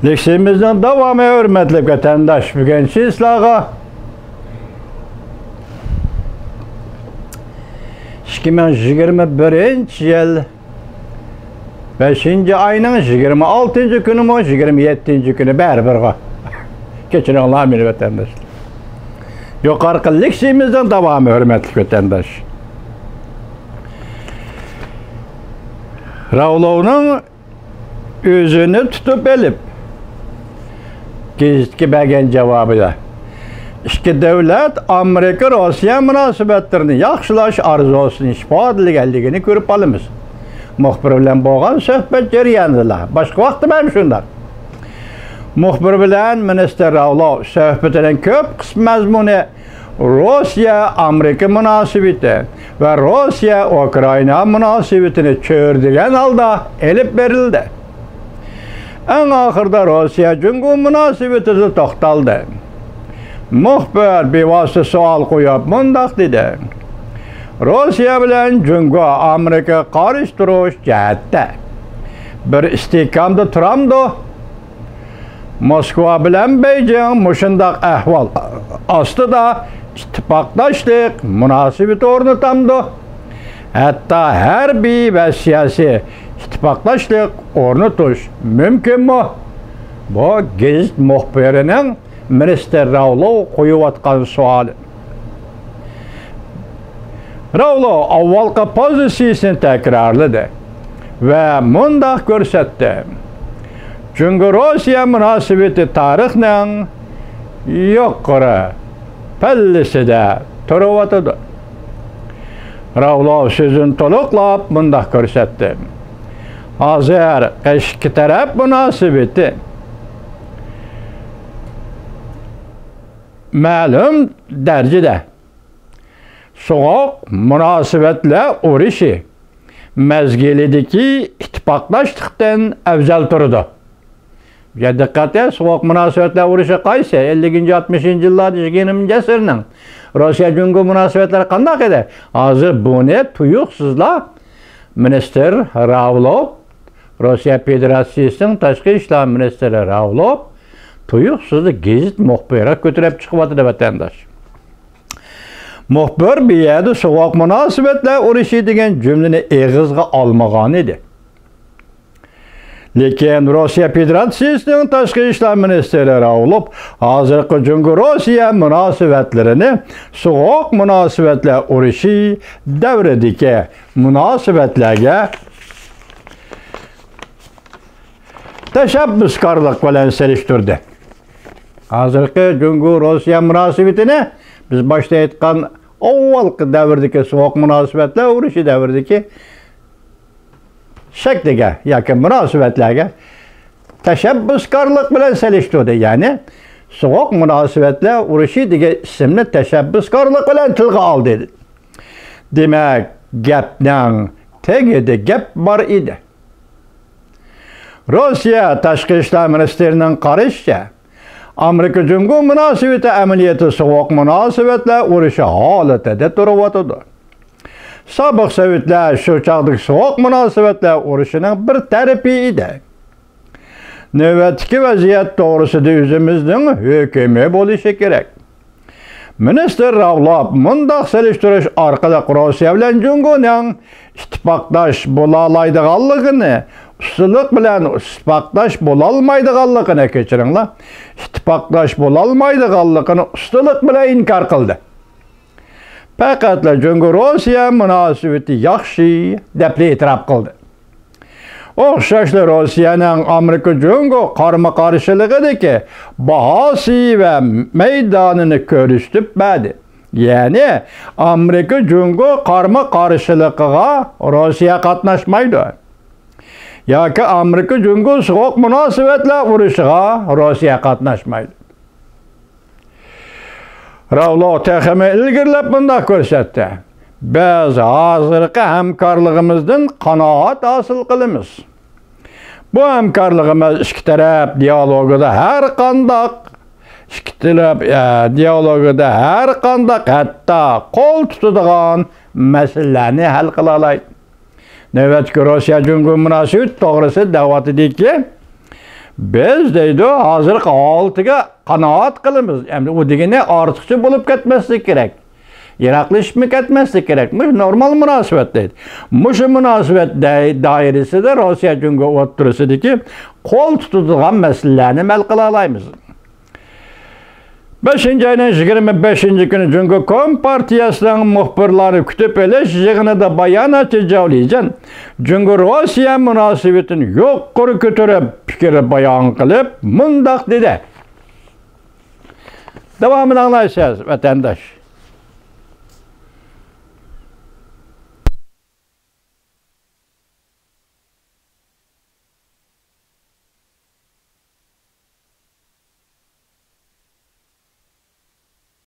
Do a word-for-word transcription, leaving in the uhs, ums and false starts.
لېكسىيىمىزنىڭ داۋامى، ھۆرمەتلىك ۋەتەنداش، بۈگۈن سىلەرگە ئىككى مىڭ يىگىرمە بىرىنچى يىل بەشىنچى ئاينىڭ يىگىرمە ئالتىنچى كۈنىمۇ، يىگىرمە يەتتىنچى كۈنى بەرىبىرغا. كەچۈرۈڭلار مېنى، ۋەتەنداشلار. يۇقىرىقى لېكسىيىمىزنىڭ داۋامى، ھۆرمەتلىك ۋەتەنداش. راۋلوۋنىڭ ئۆزىنى تۇتۇپ ئېلىپ، گېزىتكە بەرگەن جاۋابىدا، ئىككى دۆلەت ئامېرىكا-روسىيە مۇناسىۋەتلىرىنى ياخشىلاش ئارزۇسىنى ئىپادىلىگەنلىكىنى كۆرۈپ قالىمىز. مۇخبىر بىلەن بولغان سۆھبەت جەريانىدىلا، باشقا ۋاقىتتا ھەم شۇنداق. مۇخبىر بىلەن مىنىستىر راۋلوۋ سۆھبىتىنىڭ كۆپ قىسىم مەزمۇنى روسىيە-ئامېرىكا مۇناسىۋىتى ۋە روسىيە-ئۇكرائىنا مۇناسىۋىتىنى چۆرىدىگەن ھالدا ئېلىپ بېرىلدى. ئەڭ ئاخىرىدا روسىيە-جۇڭگو مۇناسىۋىتىدە توختالدى. مۇخبىر بىۋاسىتە سوئال قويۇپ مۇنداق دېدى: «روسىيە بىلەن جۇڭگو ئامېرىكىغا قارشى تۇرۇش جەھەتتە بىر ئىستىھكامدا تۇرامدۇ؟ موسكۋا بىلەن بېيجىڭ مۇشۇنداق ئەھۋال ئاستىدا ئىتتىپاقداشلىق مۇناسىۋىتى ئورنىتامدۇ؟ ھەتتا ھەربىي ۋە سىياسىي ئىتتىپاقداشلىق ئورنىتىش مۇمكىنمۇ؟» بۇ گېزىت مۇخبىرىنىڭ مىنىستىر راۋلوۋ قويۇۋاتقان سوئالى. راۋلوۋ ئاۋۋالقى پوزىتسىيىسىنى تەكرارلىدى ۋە مۇنداق كۆرسەتتى: «جۇڭگو-روسىيە مۇناسىۋىتى تارىخنىڭ يۇقىرى پەللىسىدە تۇرۇۋاتىدۇ.» راۋلوۋ سۆزىنى تولۇقلاپ مۇنداق كۆرسەتتى: «ھازىر ئىككى تەرەپ مۇناسىۋىتى مەلۇم دەرىجىدە سوغۇق مۇناسىۋەتلەر ئۇرۇشى مەزگىلىدىكى ئىتتىپاقداشلىقتىن ئەۋزەل تۇرىدۇ.» يا دىققەت، سوغۇق مۇناسىۋەتلەر ئۇرۇشى قايسى؟ ئەللىكىنچى، ئاتمىشىنچى يىللاردا، يىگىرمىنچى ئەسىرنىڭ روسىيە-جۇڭگو مۇناسىۋەتلىرى قانداق ئىدى؟ ھازىر بۇنى تۇيۇقسىزلا مىنىستىر راۋلوۋ، روسىيە فېدېراتسىيىسىنىڭ تاشقى ئىشلار مىنىستىرى راۋلوۋ تۇيۇقسىزلا گېزىت مۇخبىرىگە كۆتۈرۈپ چىقىۋاتىدۇ، ۋەتەنداش. مۇخبىر بۇ يەردە سوغۇق مۇناسىۋەتلەر ئۇرۇشى دېگەن جۈملىنى ئېغىزغا ئالمىغان ئىدى. لېكىن روسىيە فېدېراتسىيىسىنىڭ تاشقى ئىشلار مىنىستىرى راۋلوف ھازىرقى جۇڭگو-روسىيە مۇناسىۋەتلىرىنى سوغۇق مۇناسىۋەتلەر ئۇرۇشى دەۋرىدىكى مۇناسىۋەتلەرگە تەشەببۇسكارلىق بىلەن سېلىشتۇردى. ھازىرقى جۇڭگو-روسىيە مۇناسىۋىتىنى بىز باشتا ئېيتقان ئاۋۋالقى دەۋردىكى سوغۇق مۇناسىۋەتلەر ئۇرۇشى دەۋرىدىكى شەكلىگە ياكى مۇناسىۋەتلەرگە تەشەببۇسكارلىق بىلەن سېلىشتۇردى. يەنى سوغۇق مۇناسىۋەتلەر ئۇرۇشى دېگەن ئىسىمنى تەشەببۇسكارلىق بىلەن تىلغا ئالدى. دېمەك، گەپنىڭ تېگىدە گەپ بار ئىدى. روسىيە تاشقى ئىشلار مىنىستىرىنىڭ قارىشىچە، ئامېرىكا جۇڭگو مۇناسىۋىتى ئەمەلىيەتتە سوغۇق مۇناسىۋەتلەر ئۇرۇشى ھالىتىدە تۇرۇۋاتىدۇ. سابىق سوۋېتلار شۇ چاغدىكى سوغۇق مۇناسىۋەتلەر ئۇرۇشىنىڭ بىر تەرىپى ئىدى. نۆۋەتتىكى ۋەزىيەت توغرىسىدا ئۆزىمىزنىڭ ھۆكۈمى بولۇشى كېرەك. مىنىستىر راۋلوف مۇنداق سېلىشتۇرۇش ئارقىلىق روسىيە بىلەن جۇڭگونىڭ ئىتتىپاقداش بولالايدىغانلىقىنى ئۇستىلىق بىلەن، ئىتتىپاقداش بولالمايدىغانلىقىنى، كەچۈرۈڭلار، ئىتتىپاقداش بولالمايدىغانلىقىنى ئۇستىلىق بىلەن ئىنكار قىلدى. پەقەتلا جۇڭگو-روسىيە مۇناسىۋىتى ياخشى دەپلا ئېتىراپ قىلدى. ئوخشاشلا روسىيەنىڭ ئامېرىكا جۇڭگو قارىمۇ قارشىلىقىدىكى باھاسى ۋە مەيدانىنى كۆرسىتىپ بەردى. يەنى ئامېرىكا جۇڭگو قارىمۇ قارشىلىقىغا روسىيە قاتناشمايدۇ. ياكى ئامېرىكا جۇڭگو سوغۇق مۇناسىۋەتلەر ئۇرۇشىغا روسىيە قاتناشمايدۇ. راۋلوف تېخىمۇ ئىلگىرىلەپ مۇنداق كۆرسەتتى: «بىز ھازىرقى ھەمكارلىقىمىزدىن قانائەت ھاسىل قىلىمىز. بۇ ھەمكارلىقىمىز ئىككى تەرەپ دىيالوگىدا ھەر قانداق، ئىككى تەرەپ، ئە، دىيالوگىدا ھەر قانداق، ھەتتا قول تۇتىدىغان مەسىلىلەرنى ھەل قىلالايدۇ.» نۆۋەتتىكى روسىيە جۇڭگو مۇناسىۋىتى توغرىسىدا دەۋاتىدىكى بىز دەيدۇ، ھازىرقى ھالىتىگە قانائەت قىلىمىز. ئەمدى ئۇ دېگىنى ئارتۇقچە بولۇپ كەتمەسلىك كېرەك. يىراقلىشىپمۇ كەتمەسلىك كېرەك. مۇشۇ نورمال مۇناسىۋەت دەيدۇ. مۇشۇ مۇناسىۋەت دائىرىسىدە روسىيە جۇڭگو ئوتتۇرىسىدىكى قول تۇتىدىغان مەسىلىلەرنى ھەل قىلالايمىز. بەشىنچى ئاينىڭ يىگىرمە بەشىنچى كۈنى جۇڭگو كومپارتىيەسىنىڭ مۇخبىرلارنى كۈتۈپ ئېلىش يىغىنىدا باياناتچى جاۋ لىجەن جۇڭگو روسىيە مۇناسىۋىتىنى يۇقىرى كۆتۈرۈپ پىكىر بايان قىلىپ مۇنداق دېدى. داۋامىنى ئاڭلايسىز، ۋەتەنداش.